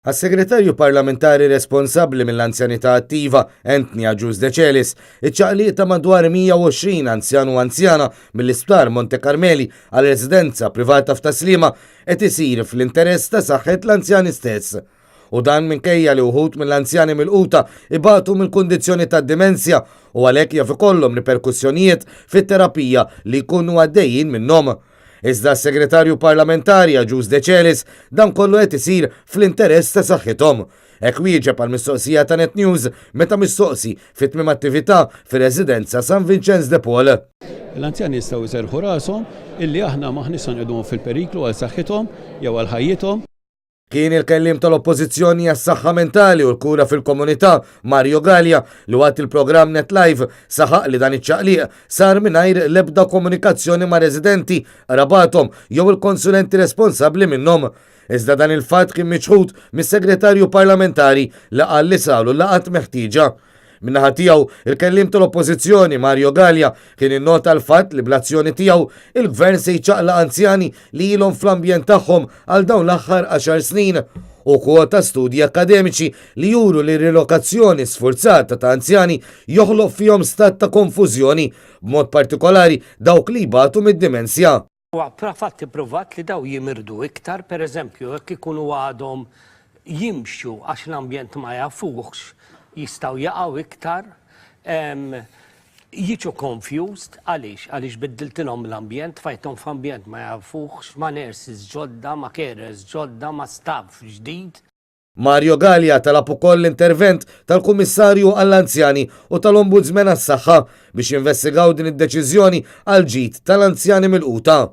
Għas-Segretarju Parlamentari responsabbli mill-Anzjanità Attiva, Anthony Agius Decelis, iċ-ċaqliq ta' madwar 120 anzjan u anzjana mill-Isptar Monte Carmeli għal residenza privata f'Tas-Sliema qed isir fl-interess ta' saħħet l-anzjani stess. U dan minkejja li wħud mill-anzjani milquta ibatu mill-kundizzjoni tad-dimensja u għalhekk jaf ikollhom riperkussjonijiet fit-terapija li jkunu għaddejjin minnhom. Iżda s-Segretarju Parlamentari Agius Decelis dan kollu qed isir fl-interess ta' saħħithom. Hekk wieġeb għal mistoqsija ta' Net News meta mistoqsi fi tmiem attività fir-residenza San Vinċenz de Paul. L-anzjani jistgħu jserrħu rashom illi aħna m'aħniex se nqegħduhom fil-periklu għal saħħithom jew għal ħajjithom. Kien il-kelliem tal-Oppożizzjoni għas-Saħħa Mentali u l-Kura fil-Komunità, Mario Galea, li waqt il-programm Net Live saħaq li dan iċ-ċaqliq sar mingħajr l-ebda komunikazzjoni ma' residenti, qrabathom jew il-konsulenti responsabbli minnhom. Iżda dan il-fatt kien miċħud mis-Segretarju Parlamentari li qal li saru l-laqgħat meħtieġa. Min-naħa tiegħu, il-kelliem tal-Oppożizzjoni Mario Galea kien innota l-fatt li bl-azzjoni tiegħu il-Gvern se jċaqlaq anzjani li ilhom fl-ambjent tagħhom għal dawn l-aħħar għaxar snin u kwota studji akkademiċi li juru li r-rilokazzjoni sfurzata ta' anzjani joħloq fihom stat ta' konfużjoni, b'mod partikolari dawk li jbatu mid-dimensja. Huwa fatt ippruvat li dawn jimirdu iktar, per eżempju, jekk ikunu għadhom jimxu għax l-ambjent ma jafuhx, jistgħu jaqgħu iktar, jiġu confused, għaliex? Għaliex biddiltilhom l-ambjent, tfajthom f'ambjent ma jafuhx, ma' nurses ġodda, ma' carers ġodda, ma' staff ġdid. Mario Galea talab ukoll l-intervent tal-Kummissarju għall-Anzjani u tal-Ombudsman għas-Saħħa biex jinvestigaw din id-deċiżjoni għall-ġid tal-anzjani milquta.